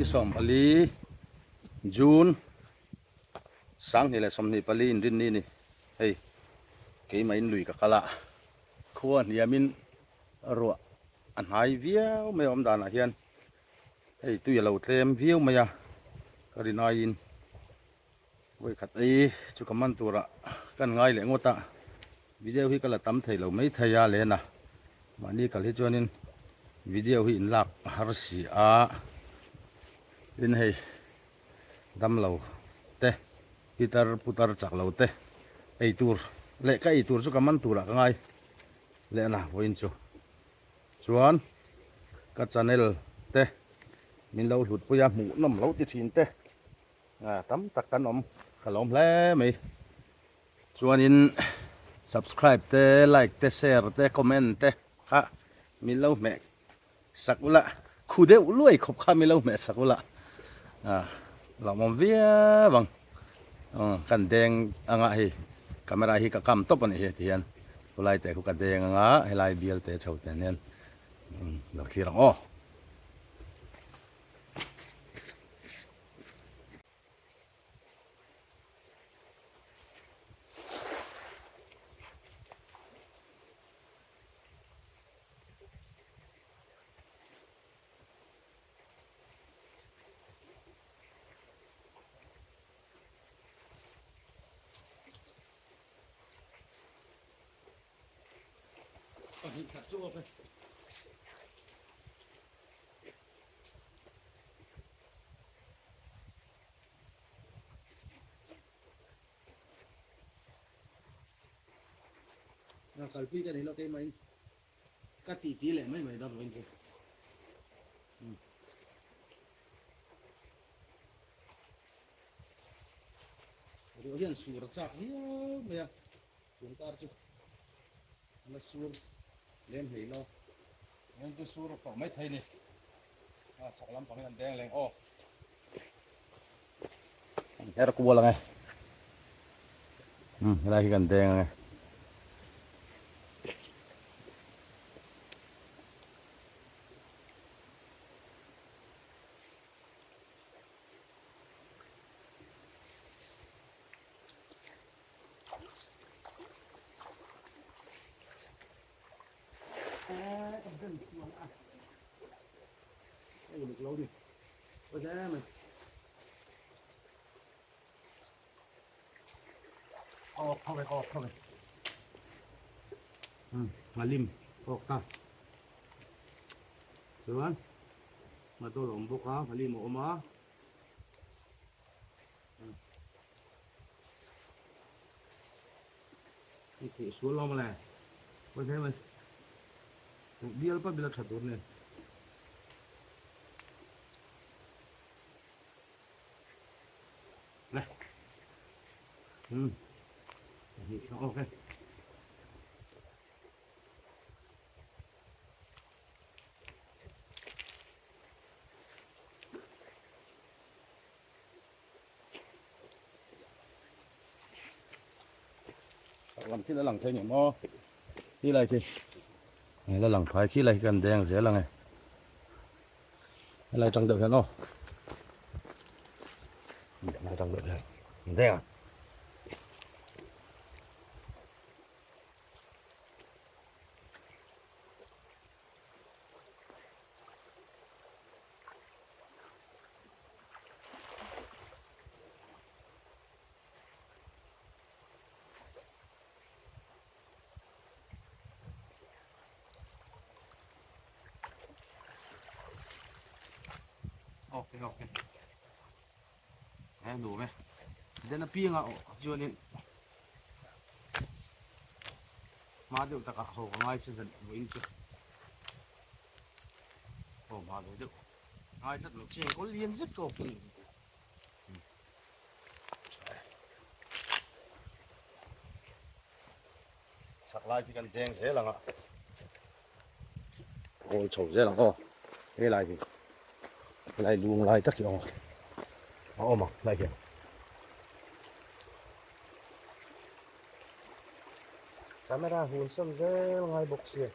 14 June 2024 inrinni ni hei keimah in lui ka kal a khua hniamin ruah a hnai viau mai a awm danah hian hei tui a lo tlem viau mai a ka rin aiin. Vawikhat ei chu ka man turah kan ngai leh ngawt a, video hi ka la tam thei lo mai thei a len a, mahni kal hi chuanin video hi in lak a har si a, tin hei damlo te pitar putar chak lo te ei tur leh ka ei tur chu ka man turah ka ngai leh a na vawiin chu chuan ka channel te min lo hlut pui a hmuh nawm lo ti thin te. Tam tak kan awm ka lawm hle mai chuanin subscribe te like te share te comment te kha min lo hmeh sak ula khu deuh luai khawp kha min lo hmeh sak ula lawmawm viau ang kan deng anga hei camera hi ka kam tawp a nih hi ti hian khulai te khu ka deng anga helai bial te chho te nen lo thlir ang aw. Kalpui ka nei lo keimah in ka ti ti leh mai mai dawn chu. Ruah hian sur a chak viau mai a, tun kar chu a la sur lem hlei lo. Heng chu sur tawh mai thei ni. A chhak lampang hi an deng leng aw. An her kual ang e. Um helai hi kan deng ang e. Nghalim awk ta chuan nghatawlh a awm bawk a nghalim a awm a. Hei theih sual awm le pawi hle mai bial pa bila tha tur nen le hi ok. Lam khi la lang thei ngem aw khi lai khi la lang phai khi lai khi kan deng zel ang e helai tang deuh hian aw helai tang deuh hian deng ang. Ok ok e nuam e den apianga aw chuanin hma deuh takah ho ka ngai se zan vawiin chu aw hma ve deuh ngai tlat mai cheng kawl lian zet ka awk in sak lai khi kan deng zel ang a kawl chho zel ang aw helai hi helai lung lai tak hi a awm a awm ang helai hian. Camera hun sawn zel ngai bawk sia.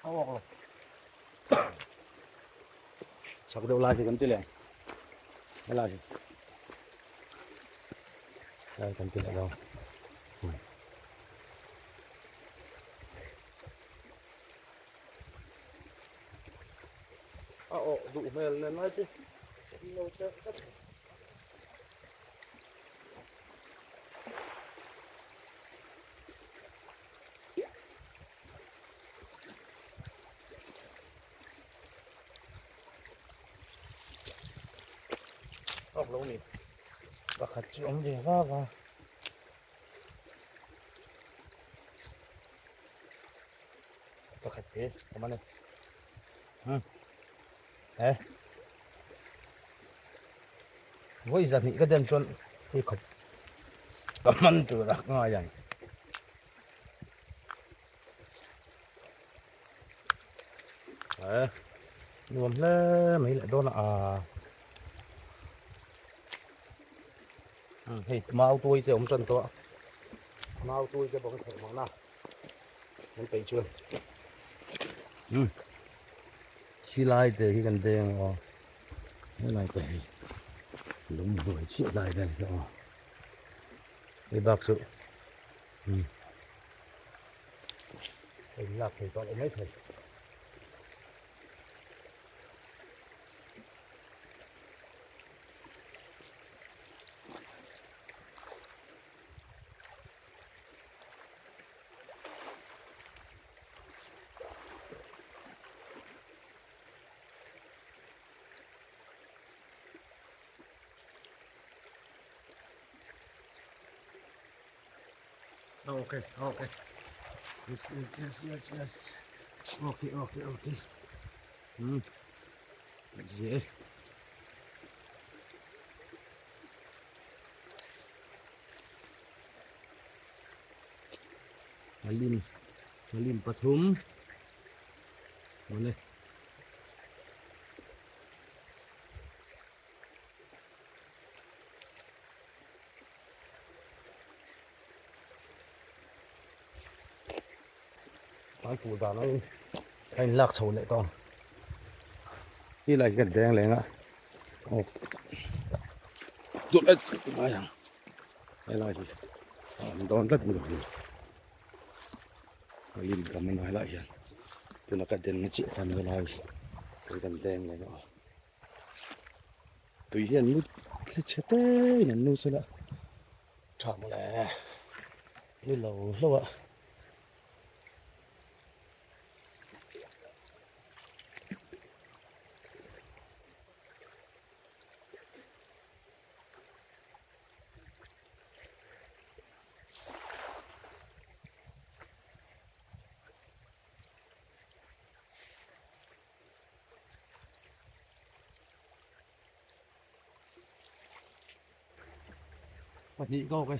A awk lo. Chak deuh lai hi kan ti leh ang. Helai hi. Helai kan ti leh lo. A awh duh hmel nen lai chu. Lo che tlat. Awk lo ni. Pakhat chu awm ve vak a. Pakhat te awm a ni. Hmm. He. Vawi zahnih ka den chuan hei khawp ka hman tur a ngai ang. He. Nuam hle mai leh dawn a. Hei mau tuai te awm tan tawh a. Mau tuai te bawk a theih mahna. An peih chuan. Hmm. Khi lai te hi kan deng aw. Helai te hi lung hnuai chiah lai vel hi aw. Hei bak chu hmm. Hei lak thei tawh lo mai thei. Okay, okay. Yes, yes, yes, yes. Okay, okay, okay. Hmm. Yeah. Lim lim pathum mawle. An puh dan angin a in lak chho leh tawh ang ti lai hi kan deng leng a aw tut ngai ang helai hi a awm dawn tlat mai hi a lim tam a helai hian tuna ka den na chiah khan helai hi kan deng leng a tui hian lu thli chhe te in an nu sela tha mawle ni lo hlauh a. Pahnih ka awk e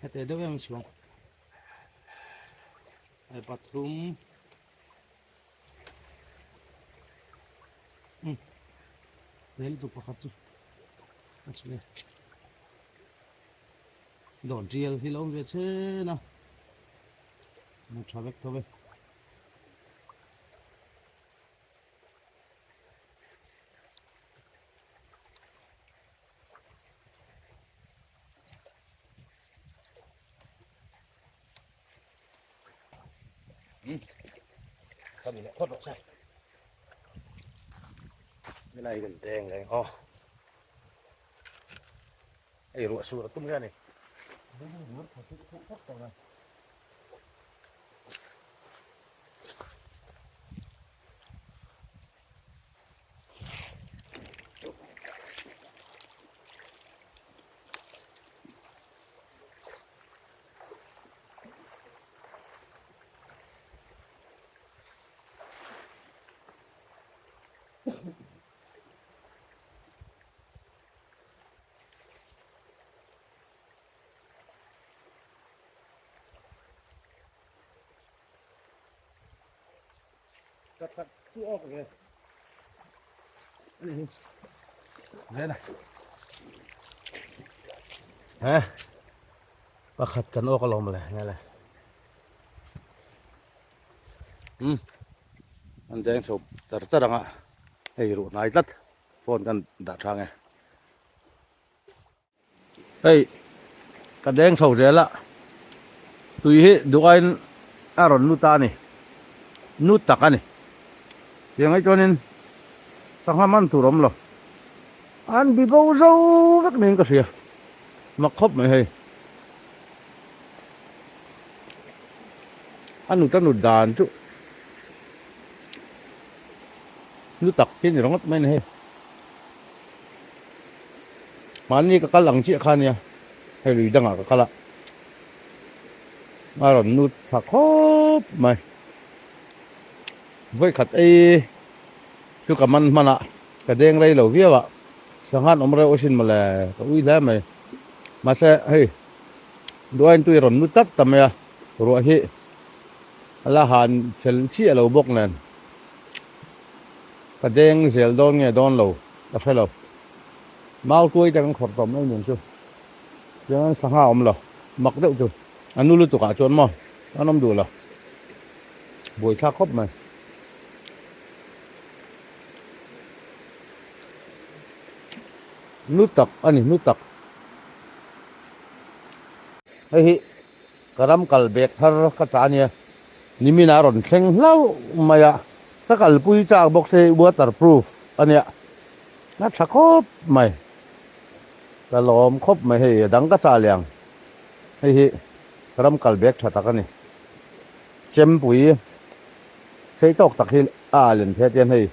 heti deuh em chuang hei pathum um tel tu pakhat chu a chhun e dawn tial hi lo awm ve chen a a tha vek tho e. Ka mi leh phawt rawh se. Helai kan deng reng aw. Hei ruah sur a tum nge a ni. Pakhat chu awk ve ani hi ve na he pakhat kan awk alawm le nge le. Umm an deng chho char char ang a hei ruh hnai tlat phone kan dah tha nge. Hei ka deng chho zel a tui hi duh aiin a rawn lut a ni nu tak a ni tiang ai chuanin sangha man tur awm lo an bi bo zo vek niin ka hria mak khawp mai hei. A nut a nut dan chu nu tak hi a ni ringawt mai a ni hei. Mahni ka kal ang chiah kha ania hei lui dangah ka kal a, a rawn nut tha khawp mai. Vawikhat ei chu ka man hman a, ka deng rei lo viau a, sanghan awm reuh asin mawle ka ui hle mai. Mahse hei. Duain tui rawn nu tlat ta mai a, ruah hi a la han fel chiah lo bawk nen ka deng zel dawn nge dawn lo ka hre lo. Mau tuai te kan khawrh tawh mai nen chu chuan sangha awm lo mak deuh chu a nu lutuk ah chuan maw an awm duh lo buaithlak khawp mai. Nu tak a ni nu tak. Hei hi ka ram kal bek thar ka chah ania, nimin a rawn thleng hlauh mai a, ka kalpui chak bawk se hei waterproof ania, a tha khawp mai, ka lawm khawp mai hei a dang ka chah leh ang, hei hi ka ram kal bek tha tak a ni, chempui sei tawk tak hi a ah len phei atian hei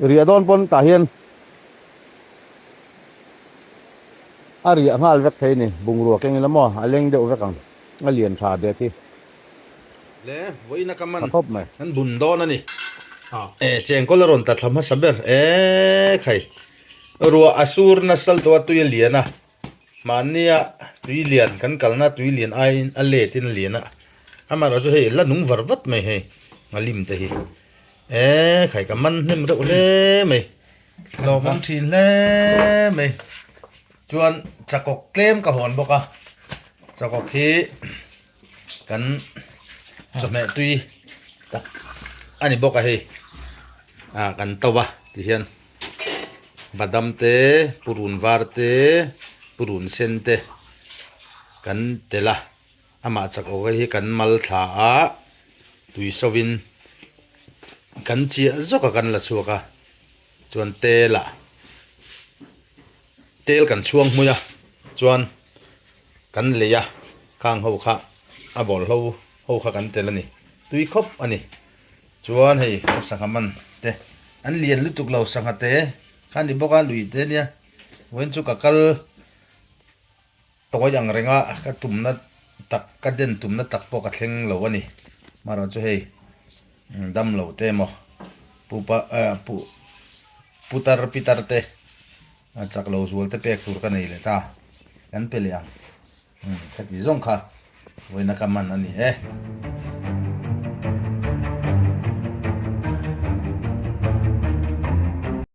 riah dawn pawn tah hian. A riah nghal vek thei ni, bungrua keng ila maw, a leng deuh vek ang, a lian tha bek hi. Le, vawiin a ka man Tha khawp mai. An bun dawn a ni. E, chengkawl a rawn ta thla hmasa ber. E, khai. Ruah a sur nasal tawh a tui a lian a. Mahnia tui lian kan kalna tui lian aiin a let in a lian a. Amaherawhchu hei la nung var vat mai hei, ngalim te hi. E, khai ka man hnem reuh hle mai. Lawmawm thin hle mai. Chuan chakawk tlem ka hawn bawk a, chakawk hi kan chawhmeh tui tak a ni bawk a hei. Ah kan to a tihian badam te, purun var te, purun sen te kan tel a. Amah chakawk hi kan mal thla a, tui sovin kan chiah zawk a kan la chhuak a, chuan tel ah tel kan chhuang hmui a, chuan kan lei a, khang ho kha a bawlhlo ho kha kan tel a ni, tui khawp a ni. Chuan hei ka sangha man te an lian lutuk lo sangha te kha ni bawk a lui te nia, vawiin chu ka kal. Tawi ang renga ka tumna tak, ka den tumna tak pawh ka thleng lo a ni. Marawh chu hei dam lo te emaw pupa pu putar pitar te chak lo zual te pek tur ka nei leh ta, kan pe leh ang. Khati zawng kha vawiina ka man a ni e.